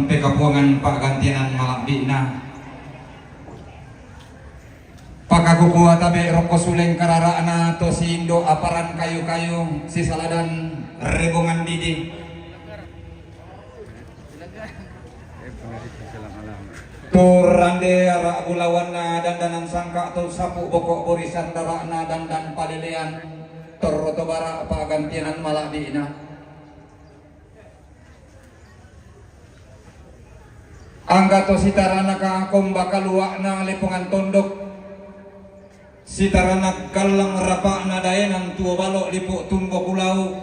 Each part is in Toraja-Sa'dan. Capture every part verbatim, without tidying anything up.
Pekapuangan pa'gantianan mala'bi'na. Pakakukua tabe' rokko suleng karara'na to sindo' aparan kayu-kayu, sisaladan rebongan didi. Tu rande ara' bulawanna dandanan sangka' to sapu boko' borisan rara'na dandan palelean, torro to bara' pa'gantianan mala'bi'na. Angga to sitaranak komba kalua'na lepongan tondok, sitaranak gallang rapa'na daenan tuo balo' lipo' tumbo kulau.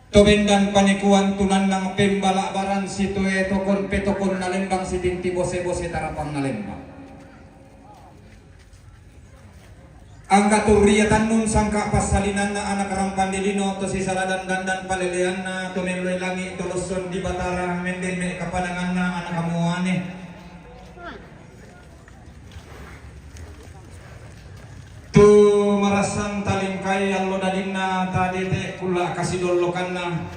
To bendan panikuan tunannang pembala'baran sitoe tokon petokon nalembang sitinti bose-bose tarapang nalembang. Angga tu ria tannun sangka' passalinanna anak rampang dilino to sisaladan dandan paleleanna to melloi langi' to losson di Batara mendemme' kapadanganna anak muane. Tu marassang talingkai allo dadinna tadete kulla' kasidollokanna.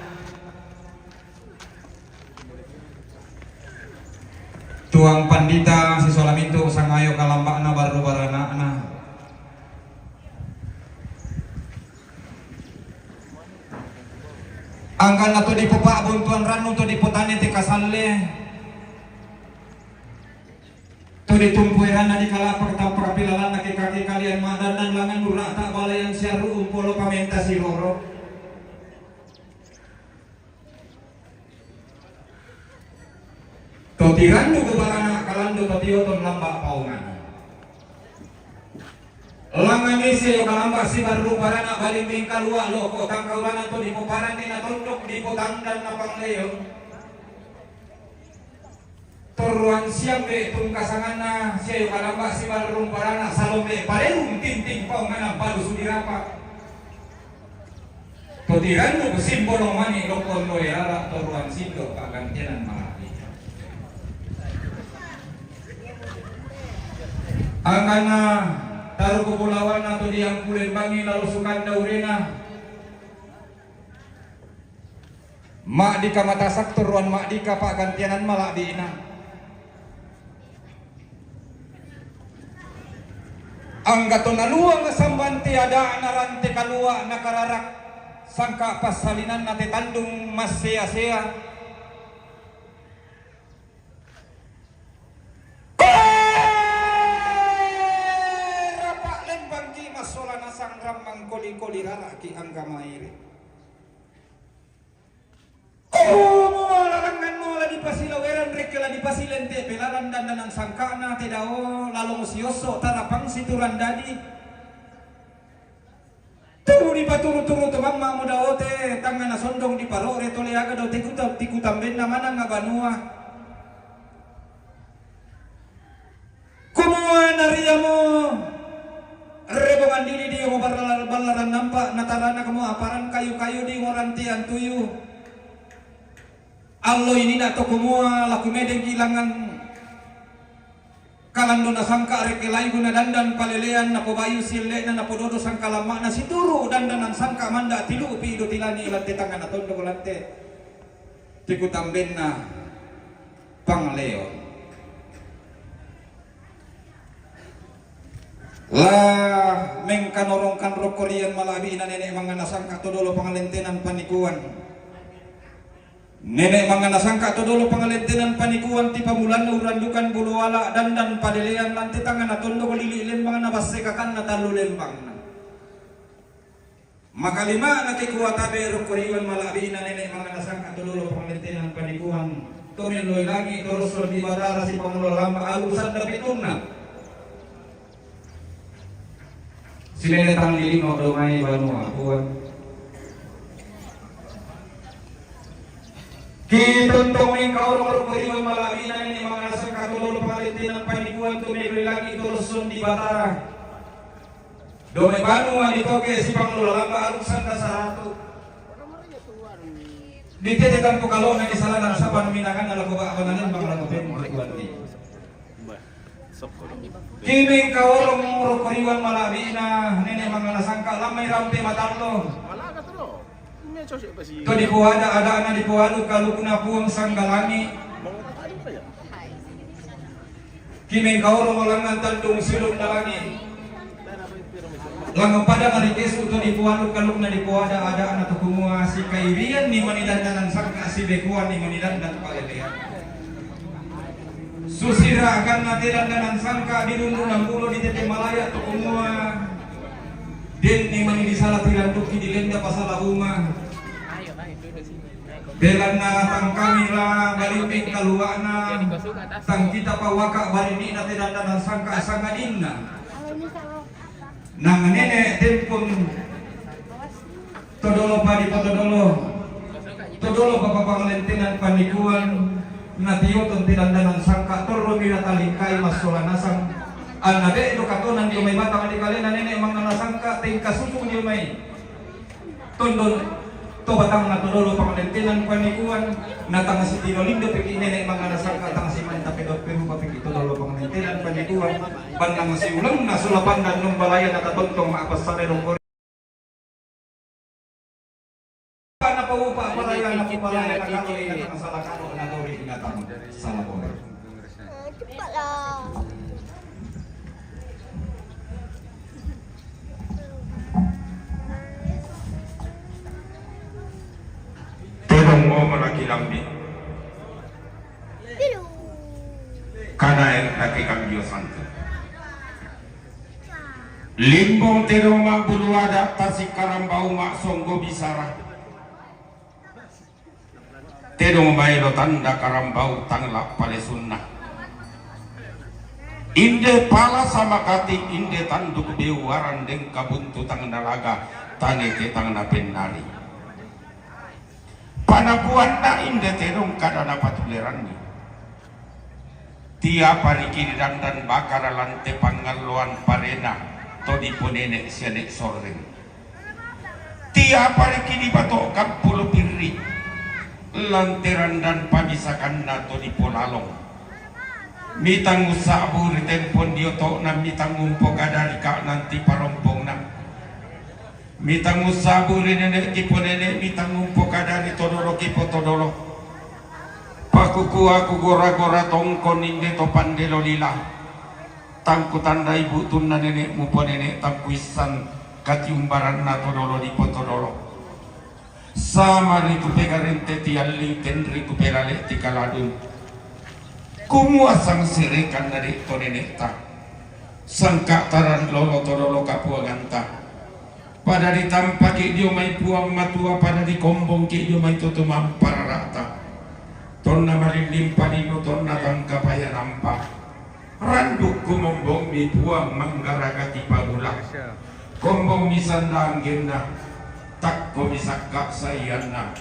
Tuang pandita sisola mintu' sangayo kalamba'na barru barana'na. Angkanna to dipopa'buntuan rannu to dipotane te kasalle. To ditumpu eranna di kalapa' tappa' pilalanna keka-keka lian ma'dandan langan nurra'ta balayan siarru'ung polo pamenta siroro. To tirannu ku barana' kalandu to tioton lamba' paongan. Langngan ise kalamba' sibarru barana' balimbing kalua' loko' tangkaurana to dipoparanni na tondok dipotandan na pangleon. Torroan siambe' tungkasanganna sia io kalamba' sibarrung barana' salombe' parerung tinting paongana balusu dirapa'. Potirannu simbolong mani' lokkon loe rara' torroan sindo' pa'gantianan mala'bi'. Angkana taru' kupulawanna to diangkulembangi lalo sukanna urena. Ma'dika matasak torroan ma'dika pa'gantianan mala'bi'na. Angga to naluang sambante ada'na rante kalua' nakararak sangka' passalinanna te tandung massea-sea. Rapa' lembangki massola nasang rammang koli-koli rara'ki angga maere. Kumua larangannu la dipasilaweran rekke la dipasilente' pelaran dandanan sangka'na te dao lalong siosso' tarapang siturang dadi. Tu dipaturu-turu to mamma'mu dao te tangngana sondong diparo're to leaga dao te kuta-, tikutambenna manang banua. Kumua nariamo rebongan dili dingo barra-, ballaran nampa' nataranakmo aparan kayu-kayu dingo rantean tuyu. Allo inina' to kumua la kumedengki langngan kalandona sangka' rekke laibu nadandan palelean napobayu sielle'na napododo sangkalamma'na situru' dandanan sangka' manda' tilu'pi do tilani lante tangngana tondok lante tikutambenna pangleon. La mengkanorongkan rokko rian mala'bi'na nene' mangngana sangka' to dolo pangalentenan panikuan. Nene' mangngana sangka' to dolo pangalentenan panikuan ti pamulanna urrandukan bulu ala' dandan palelean lante tangngana tondok lili' lembang na basse kakanna tallu lembangna. Makalima'na ke kuatabe rokko riwan mala'bi'na nene' mangngana sangka' to dolo pangalentenan panikuan to melloi langi' to rosso di Batara sipamulo lamba' alu' sanda pitunna. Simenetang lilino domai banua puang. Kitontongi kaoro rokko riwan mala'bi'na nene' mangngana sangka' to dolo pangalentenan panikuan to melloi langi' to rosso di Batara. Dome banua ditoke sipangulo lamba' alu' sanda saratu. Ditete tampo kalo'na di salana sapan minanganna lako ba'bana lembang lako pemmu kuanni. Kimeng kaorong rokko riwan mala'bi'na nene' mangngana sangka' lammai rampe matallo. To dipoada-adana, dipoaluk-alukna Puang Sanggalangi. Kimengkaolo langngan tandung silung dalangi. Langngan pada marikesu to dipoaluk-alukna, dipoada-adana to kumua, sikairian ni manidandanan sangka, sibekuan ni manidandan palelean. Susira akan na te dandanan sangka, dirundu nambulo di tete malaya to kumua. Den ni mani disala tiranduki dilenda pasala uma. Belanna tang kami la balimbing kaluana, tang kita pawaka barinina te dandanan sangka sangadinna. Nang nene tempon todolo padi potodolo, todolo papa pangalentenan panikuan, na tioton te dandanan sangka torro mira talingkai massola nasang, anna de do katonan dio mai batang di kalena nene mangana sangka tengka susu dio mai. Tondon to batangna todolo pangalentenan panikuan, na tang sitino lindo piki nene mangana sangka tang simanta pedok perupa piki todolo pangalentenan panikuan, bannang siuleng na sulapan dan numbalaya na tatontong ma apa sare dong. Napaupa paraya, napupalaya, nakalo ina, nakasala kalo, nadori ina, tang sala bore. Cepatlah. Tedong mo malaki lambi. Kanae laki kambio santu. Limbong tedong ma bulu adat, tasi karambau ma songgo bisara. Tedong maelo tanda karambau tang la palesunna. Inde pala samakati, inde tanduk beu arandeng kabuntu tang nalaga, tane te tang napennari. Panabuanna inde tedong kada napatuleranni. Tiapa riki didandan bakara lante pangalloan parena to diponene siane sorreng. Tiapa riki dibato kappulu pirri lante randan pamisakanna to dipolalong. Mitang ussabu ri tempon diotokna, mitang umpogadari ka nanti parompongna. Mitang ussabu ri nene kiponene, mitang umpokadari todolo kipotodolo. Pakukua kugora-gora tongkon inde to pandelo lila. Tangku tandai butunna nene muponene, tangku issan katiumbaranna todolo dipotodolo. Sama ri kupegarente tialli, tenri kupelale tikaladun. Kumua sangserekan nade to neneta. Sangka taran lolo todolo kapuanganta. Pada ditampaki dio mai Puang Matua, pada dikombongki dio mai to tumampararata. Tonna marinding palino, tonna tangkapaya nampa. Randuk kumombongmi Puang manggaragaki pabula. Kombongmi sanda anggenna, takkomi sakka saianna.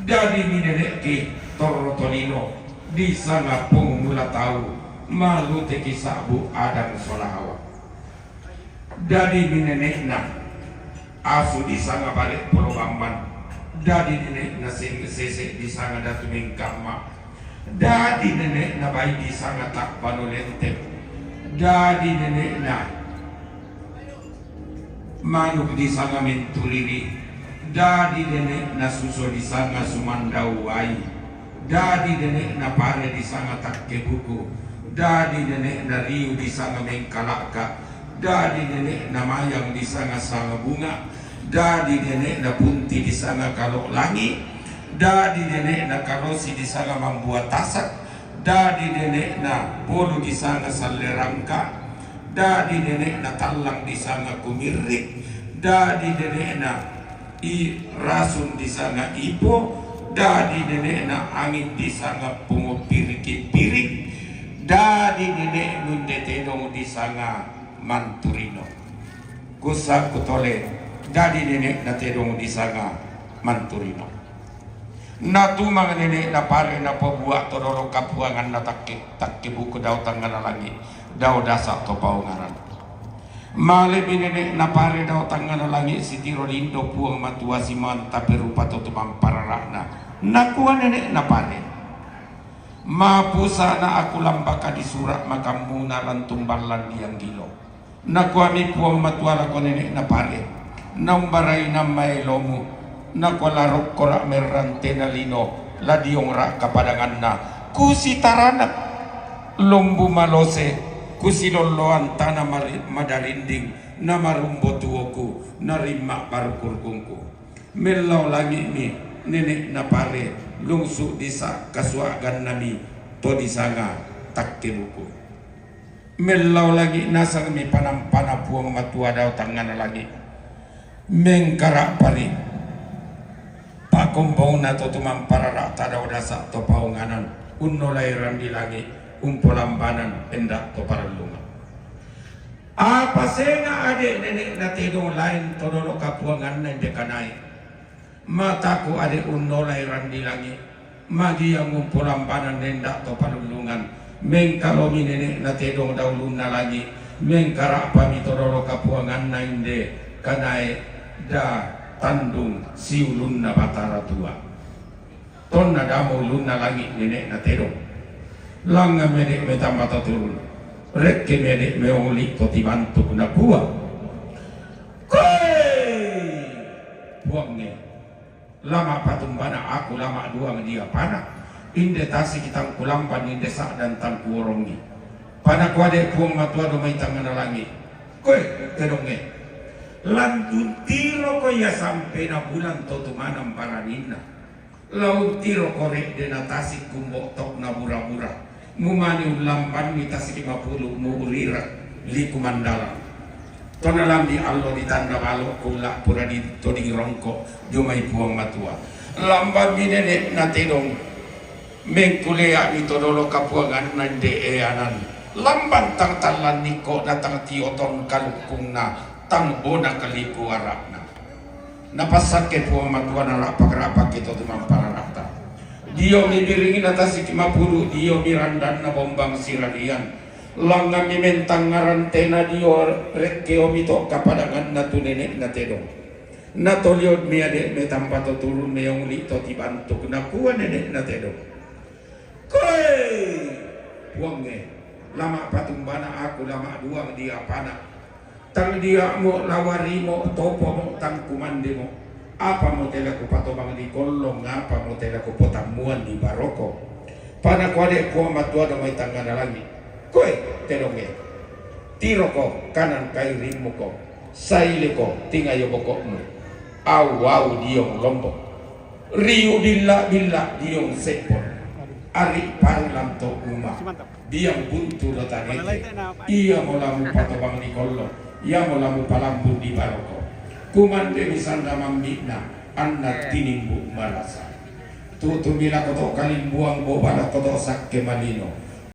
Dadi minenekki torro tolino, disanga pengumula tau, maluteki sabu adang sola hawa. Dadi minenekna asu disanga bale polo bamban. Dadi nenekna seng-, sese disanga datu mengkamma. Dadi nenekna bai disanga tabbano lente. Dadi nenekna manuk disanga menturiri. Dadi nenekna suso disanga sumandau wai. Dadi nenekna pare disanga takke buku. Dadi nenekna riu disanga mengkalakka. Dadi nenekna mayang disanga sanga bunga. Dadi nenekna punti disanga kalo langi. Dadi nenekna kalosi disanga mambua tasak. Dadi nenekna bolu disanga sallerangka. Dadi nenekna tallang disanga kumirrik. Dadi nenekna i rasun disanga ipo, dadi nenekna angin disanga pungopiriki pirik, dadi nenek nunde tedong disanga manturino. Kusa kutole, dadi nenekna tedong disanga manturino. Natumang nenekna pare napobua todolo kapuanganna takke, takke buku dao tangngana langi, dao dasa to paongaran. Malemi nenekna pare dao tangngana langi sitiro lindo Puang Matua simanta perupa to tumamparara'na. Nakua nenekna pare, mapusana aku lambaka disura makammuna lantung ballan dianggilo. Nakuami Puang Matua lako nenekna pare, naumbarai nammaelomu, Nakua la rokkora' merrantena lino, la diongra' kapadanganna, kusitaranak lombu malose, kusilolloan tana mari-, madarinding, namarumbo tuoku, narimma' baruku-rukungku. Mellao langi'mi nene' napare, lungsu' disa' kasua'gannami to disanga takkebuku. Mellao langi' nasangmi panampana Puang Matua dao tangngana langi'. Mengkara'pari pa'kombongna to tumamparara'ta dao dasa' to paonganan, unnolai randi langi', umpolambanan enda' to parellungan. Apa senga' ade' nene' natedong lain to dolo kapuanganna inde kanae. Mataku ade' unnolai randi langi', magi mumpolambanan enda' to palullungan, mengkalomi nene' natedong daulunna langi', mengkara'pami to dolo kapuanganna inde kanae da tandung siulunna Batara Tua. Tonna damo ulunna langi' nene' natedong. Langngan mede' metamba to turun. Rekke mede' meoli' to tibantuk nakua, Koe! Puangnge, lama' patumbana aku lama' duang diapana, inde tasiki tangkulamban inde sa'dan tangkuorongi. Panakua de' Puang Matua do mai tangngana langi', Koe, tedongnge, lantuntiroko ia sampena bulan to tumanang baraninna. Launtiro kore' de' na tasik kumbo'tok na bura-bura. Mumani ullambanni tasik mapulu' mu'urira liku mandalang. Tona lambi allo ditanda balo' kulla' pura di toding rongko' dio mai Puang Matua. Lambanmi nene' natedong mengkulea'mi to dolo kapuanganna inde eanan. Lamban tang tallannikko' na tang tioton kalukkungna tang bona kaliku ara'na. Napassakke Puang Matua nara'pak-ra'pakke to tumamparara'ta. Dio mibiringi natasiki mapulu', dio mirandanna bombang sirarian. Langngan mimentang ngarantena dio rekke omito kapadanganna tu nene' natedong. Natolio miade' metamba to turun meongli' to tibantuk nakua nene' natedong. Koe! Puangnge, lama' patumbana aku lama' duang diapana. Tang dia'mo lawarimo topomo tang kumandemo. Apamo tela kupatobang di kollong, apamo tela kupotammuan di baroko. Panakua de' Puang Matua do mai tangngana langi'. Koe, tedongnge. Tiroko kanan kairimmuko. Saileko tingayo boko'mu. Au-au diong lombok. Riu billa-billa diong seppon, ari' pari lanto uma, biang buntu lo tanete, iamo la mupatobang di kollo, iamo la mupalambun di baroko. Kumande mi sanda mambi'na, anna tinimbu marasa. Tu'tumi lako to' kalimbuang boba lako to' sakke malino,